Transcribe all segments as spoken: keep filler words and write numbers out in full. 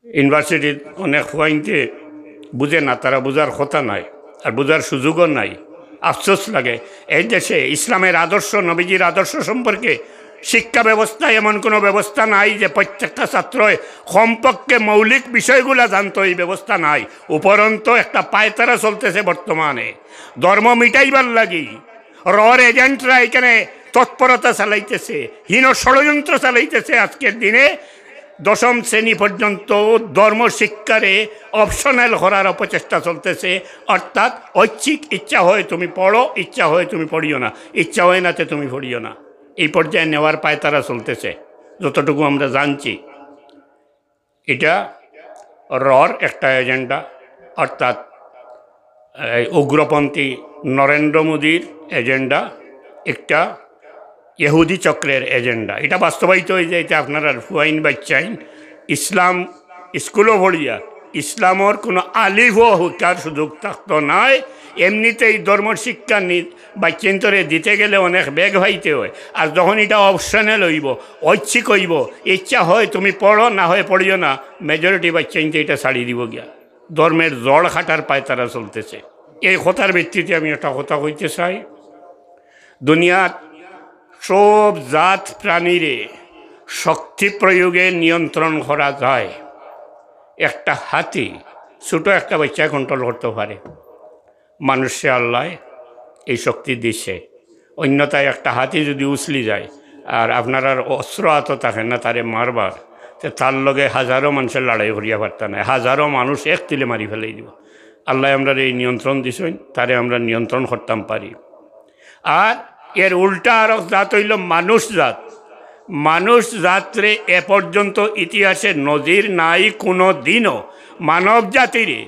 ইউনিভার্সিটির অনেক ফুয়াইন্তে বুঝে না, তারা বুঝার কথা নাই, আর বুঝার সুযোগও নাই। আফসোস লাগে, এই দেশে ইসলামের আদর্শ, নবীজির আদর্শ সম্পর্কে শিক্ষা ব্যবস্থায় এমন কোনো ব্যবস্থা নাই যে প্রত্যেকটা ছাত্রই কমপক্ষে মৌলিক বিষয়গুলা জানতো, এই ব্যবস্থা নাই। উপরন্ত একটা পায়তারা চলতেছে বর্তমানে ধর্ম মিটাইবার লাগি। রর এজেন্টরা এখানে তৎপরতা চালাইতেছে, হীন ষড়যন্ত্র চালাইতেছে। আজকের দিনে দশম শ্রেণী পর্যন্ত ধর্ম শিক্ষারে অপশনাল করার অপচেষ্টা চলতেছে, অর্থাৎ ঐচ্ছিক, ইচ্ছা হয় তুমি পড়ো, ইচ্ছা হয় তুমি পড়িও না, ইচ্ছা হয় না তে তুমি পড়িও না। এই পর্যায়ে নেওয়ার পায়তারা চলতেছে, যতটুকু আমরা জানছি। এটা রর একটা এজেন্ডা, অর্থাৎ এই উগ্রপন্থী নরেন্দ্র মোদীর এজেন্ডা, একটা ইহুদি চক্রের এজেন্ডা। এটা বাস্তবায়িত হয়ে যাইতে আপনারা ফুয়াইন বাচ্চাইন ইসলাম স্কুলও পড়িয়া ইসলামর কোনো আলিফও হুকার সুযোগ থাকতো নাই। এমনিতেই ধর্ম শিক্ষা নি-, বাচ্চাইন্তরে দিতে গেলে অনেক বেগ হইতে হয়, আর যখন এটা অপশনাল হইব, ঐচ্ছিক হইব, ইচ্ছা হয় তুমি পড়ো, না হয় পড়িও না, মেজরিটি বাচ্চাইন্তে এটা ছাড়ি দিব গিয়া। ধর্মের জড় খাটার পায়তারা চলতেছে। এই কথার ভিত্তিতে আমি একটা কথা কইতে চাই, দুনিয়ার সব জাত প্রাণীরে শক্তি প্রয়োগে নিয়ন্ত্রণ করা যায়। একটা হাতি ছোট একটা বাচ্চা কন্ট্রোল করতে পারে, মানুষে আল্লাহ এই শক্তি দিছে। অন্যথায় একটা হাতি যদি উছলি যায় আর আপনার আর অস্ত্র আতো থাকে না তারে মারবার, তে তার লগে হাজারো মানুষের লড়াই করিয়া পারতা না, হাজারো মানুষ এক তিলে মারি ফেলাই দিব। আল্লাহ আমরারে এই নিয়ন্ত্রণ দিছইন, তারে আমরা নিয়ন্ত্রণ করতাম পারি। আর এর উল্টা আরক জাত হইল মানুষ জাত। মানুষ জাতরে এ পর্যন্ত ইতিহাসে নজির নাই কোনো দিনও মানব জাতিরে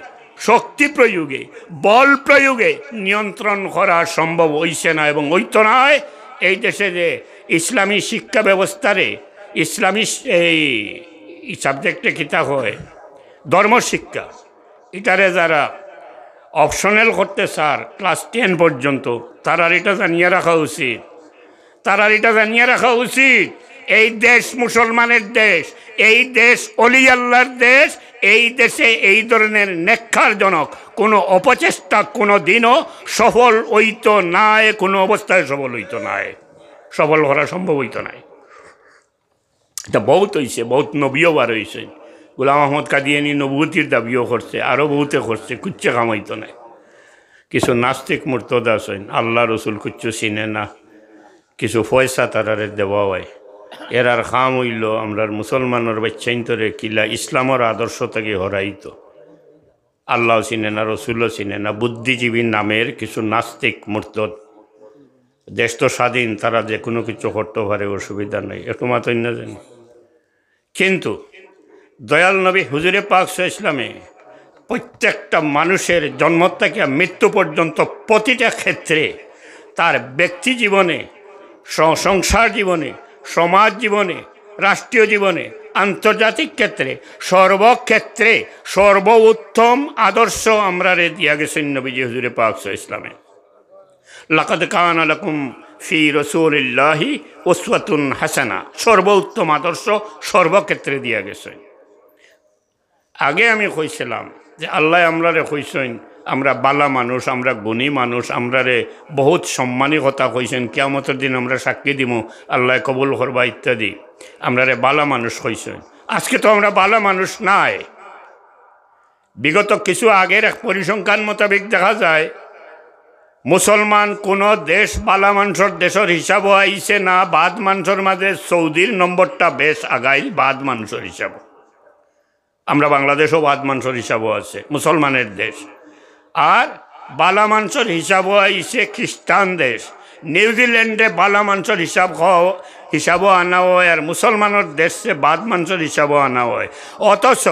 শক্তি প্রয়োগে, বল প্রয়োগে নিয়ন্ত্রণ করা সম্ভব হইছে না এবং হইতো নায়। এই দেশে যে ইসলামী শিক্ষা ব্যবস্থারে, ইসলামী স-, এই, এই সাবজেক্টে কিতা হয়, ধর্ম শিক্ষা, এটারে যারা অপশনাল করতে চার ক্লাস টেন পর্যন্ত, তারার এটা জানিয়ে রাখা উচিত। তারার এটা জানিয়ে রাখা উচিত, এই দেশ মুসলমানের দেশ, এই দেশ অলি আল্লাহর দেশ। এই দেশে এই ধরনের নেককারজনক কোনো অপচেষ্টা কোনো দিনও সফল হইতো নায়, কোনো অবস্থায় সফল হইতো নায়, সফল করা সম্ভব হইতো নায়। এটা বহুত হইছে, বহুত নবীও বার হইছে। গোলাম আহমদ কাদিয়ানি নবুতির দাবিও করছে, আরও বহুতে করছে, কিচ্ছু কামাইতো নাই। কিছু নাস্তিক মুর্তদ আছইন, আল্লাহ রসুল কিচ্ছু চিনে না, কিছু পয়সা তারারে দেওয়া হয়। এরার কাম হইল আমরার মুসলমানর বাচ্চাইন্তরে কিলা ইসলামর আদর্শ থাকি হরাইতো। আল্লাহও চিনে না, রসুলও চিনে না, বুদ্ধিজীবী নামের কিছু নাস্তিক মুর্তদ। দেশ তো স্বাধীন, তারা যে কোনো কিছু করতে পারে, অসুবিধা নেই, একটু মাতইন না জানি। কিন্তু দয়াল নবী হুজুরে পাক সাল্লাল্লাহু আলাইহি ওয়াসাল্লামে প্রত্যেকটা মানুষের জন্ম থেকে মৃত্যু পর্যন্ত প্রতিটা ক্ষেত্রে তার ব্যক্তি জীবনে, স-, সংসার জীবনে, সমাজ জীবনে, রাষ্ট্রীয় জীবনে, আন্তর্জাতিক ক্ষেত্রে, সর্বক্ষেত্রে সর্বোত্তম আদর্শ আমরারে দিয়া গেছেন নবীজি হুজুরে পাক সাল্লাল্লাহু আলাইহি ওয়াসাল্লামে। লাকাদ কানা লাকুম ফি রাসূলিল্লাহি উসওয়াতুন হাসানা, সর্বোত্তম আদর্শ সর্বক্ষেত্রে দিয়া গেছেন। আগে আমি কইছিলাম যে আল্লাহ আমরারে কইছেন, আমরা বালা মানুষ, আমরা গুণী মানুষ, আমরারে বহুত সম্মানী কথা কইছেন, কিয়ামতের দিন আমরা সাক্ষী দিমু, আল্লাহ কবুল করবা ইত্যাদি, আমরারে বালা মানুষ কইছেন। আজকে তো আমরা বালা মানুষ নাই। বিগত কিছু আগের এক পরিসংখ্যান মোতাবেক দেখা যায়, মুসলমান কোনো দেশ বালা মানষর দেশর হিসাবও আইছে না, বাদ মানষর মাঝে সৌদির নম্বরটা বেশ আগাইল বাদ মানষর হিসাবও। আমরা বাংলাদেশও বাদ মানষর হিসাবও আছে, মুসলমানের দেশ। আর বালা মানষর হিসাবও আইছে খ্রিস্টান দেশ। নিউজিল্যান্ডে বালা মানষর হিসাব হ-, হিসাবও আনা হয়, আর মুসলমানর দেশে বাদ মানষর হিসাবও আনা হয়। অথচ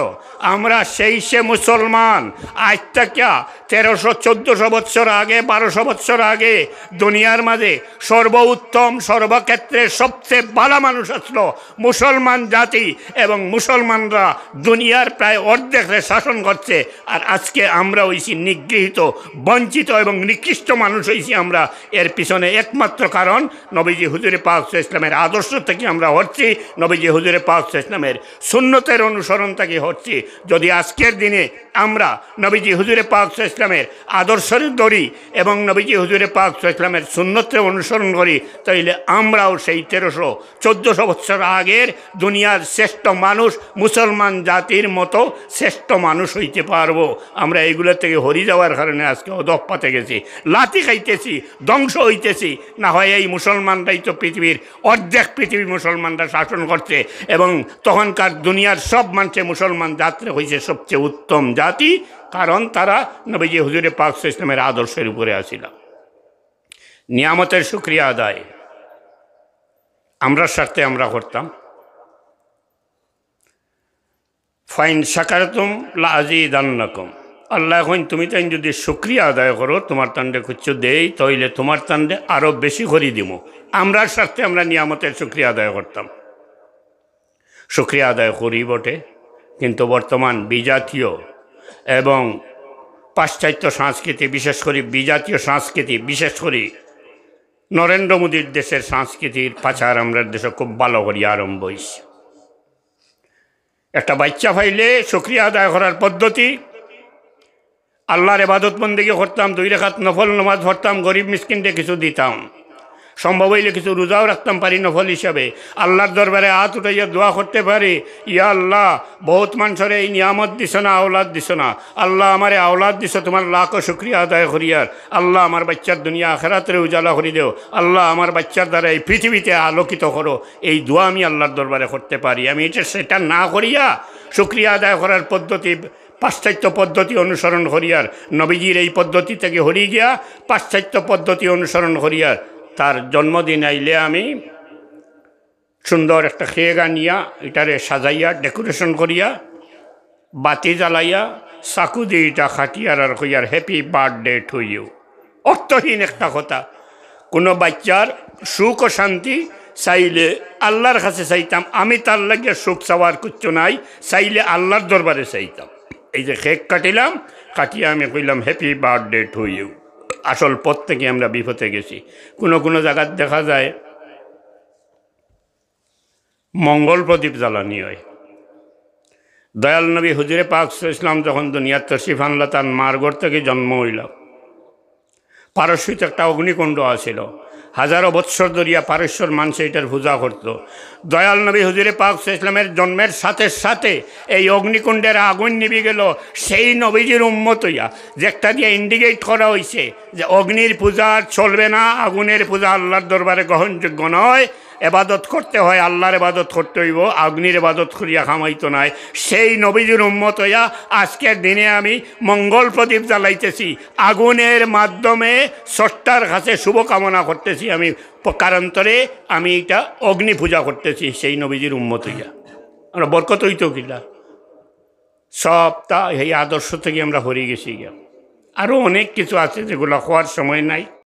আমরা সেই সে মুসলমান, আজ থেকে তেরোশো চোদ্দশো বৎসর আগে, বারোশো বৎসর আগে দুনিয়ার মাঝে সর্বোত্তম, সর্বক্ষেত্রে সবচেয়ে বালা মানুষ আসলো মুসলমান জাতি, এবং মুসলমানরা দুনিয়ার প্রায় অর্ধেকরে শাসন করছে। আর আজকে আমরা হইছি নিগৃহীত, বঞ্চিত এবং নিকৃষ্ট মানুষ হইছি আমরা। এর পিছনে একমাত্র কারণ নবীজি হুজুরে পাক সাল্লাল্লাহু আলাইহি ওয়াসাল্লামের আদর্শ থাকি আমরা হরছি, নবীজি হুজুরে পাক সাল্লাল্লাহু আলাইহি ওয়াসাল্লামের সুন্নতের অনুসরণ থাকি হরছি। যদি আজকের দিনে আমরা নবীজি হুজুরে পাক সাল্লাল্লাহু আলাইহি ওয়াসাল্লামের আদর্শরে ধরি এবং নবীজি হুজুরে পাক সাল্লাল্লাহু আলাইহি ওয়াসাল্লামের সুন্নতরে অনুসরণ করি, তাইলে আমরাও সেই তেরোশো চোদ্দশো বছর আগের দুনিয়ার শ্রেষ্ঠ মানুষ, মুসলমান জাতির মতো শ্রেষ্ঠ মানুষ হইতে পারবো। আমরা এইগুলা থাকি হরি যাওয়ার কারণে আজকে অধঃপাতে গেছি, লাথি খাইতেছি, ধ্বংস হইতেছি। না হয় এই মুসলমানরাই তো পৃথিবীর অর্ধেক পৃথিবী মুসলমানরা শাসন করছে, এবং তখনকার দুনিয়ার সব মানুষে মুসলমান জাতরে কইছে সবচেয়ে উত্তম জাতি, কারণ তারা নবীজি হুজুরে পাক সাল্লাল্লাহু আলাইহি ওয়াসাল্লামের আদর্শের উপরে আছিল। নিয়ামতের শুকরিয়া আদায় আমরার স্বার্থে আমরা করতাম। ফাইন শাকারতুম লা আজিদান্নাকুম। আল্লায় কইন, তুমি তাইন যদি শুকরিয়া আদায় করো, তুমার তানরে কিচ্ছু দেই, তাইলে তুমার তানরে আরো বেশি করি দিমু। আমরার স্বার্থে আমরা নিয়ামতের শুকরিয়া আদায় করতাম, শুকরিয়া আদায় করি বটে, কিন্তু বর্তমান বিজাতীয় এবং পাশ্চাত্য সংস্কৃতি, বিশেষ করি বিজাতীয় সংস্কৃতি, বিশেষ করি নরেন্দ্র মোদীর দেশের সংস্কৃতির পাচার আমরার দেশো খুব ভালা করি আরম্ভ অইছে। একটা বাইচ্চা পাইলে শুকরিয়া আদায় করার পদ্ধতি, আল্লার ইবাদত বন্দেগি করতাম, দুই রাকাত নফল নামাজ পড়তাম, গরিব মিসকিনরে কিছু দিতাম, সম্ভব অইলে কিছু রোজাও রাখতাম পারি নফল হিসাবে, আল্লার দরবারে আত উঠাইয়া দোয়া করতে পারি, ইয়া আল্লাহ, বউত মানষরে এই নিয়ামত দিছো না, আওলাদ দিছো না, আল্লাহ আমারে আওলাদ দিছো, তুমার লাখো শুকরিয়া আদায় করিয়ার, আল্লাহ আমার বাইচ্চার দুনিয়া আখেরাতরে উজালা করি দেও, আল্লাহ আমার বাইচ্চার দ্বারা এই পৃথিবীতে আলোকিত করো। এই দোয়া আমি আল্লার দরবারে করতে পারি। আমি ইটা সেটা না করিয়া শুকরিয়া আদায় করার পদ্ধতি, পাশ্চাত্য পদ্ধতি অনুসরণ করিয়ার, নবীজির এই পদ্ধতি থাকি হরি গিয়া পাশ্চাত্য পদ্ধতি অনুসরণ করিয়ার, তার জন্মদিন আইলে আমি সুন্দর একটা কেক আনিয়া ইটারে সাজাইয়া decoration করিয়া বাতি জ্বালাইয়া চাকু দিয়া ইটা কাটিয়ার আর কইয়ার, "Happy birthday to you।" অর্থহীন একটা কথা। কুনু বাইচ্চার সুখ ও শান্তি চাইলে আল্লার কাছে চাইতাম, আমি তার লাগিয়া সুখ চাওয়ার কিচ্ছু নাই, চাইলে আল্লার দরবারে চাইতাম। এই যে কেক কাটিলাম, কাটিয়া আমি কইলাম, "Happy birthday to you।" আসল পথ থাকি আমরা বিপথে গেছি। কুনু কুনু জাগাত দেখা যায় মঙ্গল প্রদীপ জ্বালানি অয়। দয়াল নবী হুজুরে পাক সাল্লাল্লাহু আলাইহি ওয়াসাল্লাম যখন দুনিয়াত তশরিফ আনলা, তান মার ঘর থাকি জন্ম অইলা, পারস্যত একটা অগ্নিকুণ্ড আছিল। হাজারো বৎসর ধরিয়া পারস্যর মানষে ইটার পূজা করত। দয়াল নবী হুজুরে পাক সাল্লাল্লাহু আলাইহি ওয়াসাল্লামের জন্মের সাথে সাথে এই অগ্নিকুণ্ডের আগুন নিবি গেল। সেই নবীজির উম্মত অইয়া, যেটা দিয়া indicate করা অইছে যে অগ্নির পূজা আর চলবে না, আগুনের পূজা আল্লার দরবারে গ্রহণযোগ্য নয়, এবাদত করতে হয়, আল্লার এবাদত করতে অইবো, অগ্নির এবাদত করিয়া কামাইতো নায়। সেই নবীজির উম্মত অইয়া আজকের দিনে আমি মঙ্গল প্রদীপ জ্বালাইতেছি, আগুনের মাধ্যমে স্রষ্টার কাছে শুভকামনা করতেছি। আমি প-, কারান্তরে আমি ইটা অগ্নি পূজা করতেছি, সেই নবীজির উম্মত অইয়া। আমরা বরকত অইতো কিলা? সবটা এই আদর্শ থাকি আমরা হরি গেছি গিয়া। আরো অনেক কিছু আছে যেগুলা কওয়ার সময় নাই।